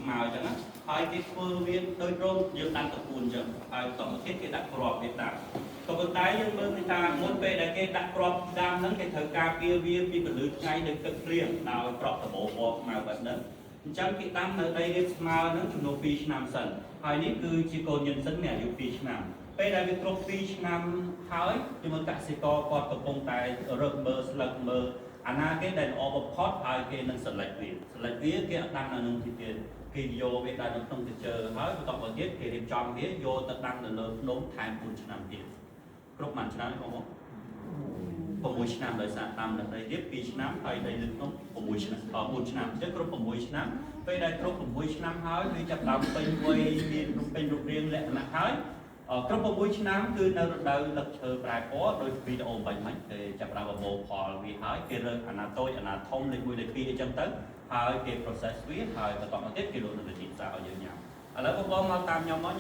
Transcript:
ស្មើអញ្ចឹងណាហើយគេធ្វើវាដូចរោមយើងដាំតពួនអញ្ចឹងហើយបន្តមកទៀតគេដាក់គ្រាប់វាដាំក៏ប៉ុន្តែយើងមើលឃើញថាមុនពេលដែលគេដាក់គ្រាប់ដាំហ្នឹងគេត្រូវការពារវាពីពន្លឺថ្ងៃនៅទឹកភ្លៀងដោយប្រក់ដបូពណ៌ខ្មៅបែបហ្នឹងអញ្ចឹងគេដាំនៅដីរាបស្មើហ្នឹងចំនួន2ឆ្នាំសិនហើយនេះគឺជាកូនយិនសិនមានអាយុ2ឆ្នាំពេលដែលវាគ្រប់2ឆ្នាំហើយជាមួយកសិករគាត់កំពុងតែរើសមើលស្លឹកមើលអាណាគេដែលល្អបំផុតហើយគេនឹង select វា select វាគេអត់ដាំនៅនឹងទីទៀតគេយកវាដាក់នៅក្នុងទៅជើហើយបន្តមកទៀតគេរៀបចំវាយកទៅដាំនៅលើភ្នំថែម4ឆ្នាំទៀតគ្រប់មួយឆ្នាំបងប្អូន6ឆ្នាំដោយសារដាំនៅដីទៀត2ឆ្នាំហើយដីលើភ្នំ6ឆ្នាំ4ឆ្នាំអញ្ចឹងគ្រប់6ឆ្នាំពេលដែលគ្រប់6ឆ្នាំហើយវាចាប់ដើមពេញវ័យមានរូបពេញរូបរាងលក្ខណៈហើយគ្រប់6ឆ្នាំគឺនៅរដូវលឹកឈើប្រែពណ៌ដោយវីដេអូបាញ់មិញគេចាប់ដើមប្រមូលផលវាហើយគេរើសអាណាតូចអាណាធំលេខ1លេខ2អីចឹងទៅហើយគេ process វាហើយបន្តមកទៀតគេលក់នៅលើទីផ្សារឲ្យយើងញ៉ាំឥឡូវបងប្អូនមកតាមខ្ញុំមក។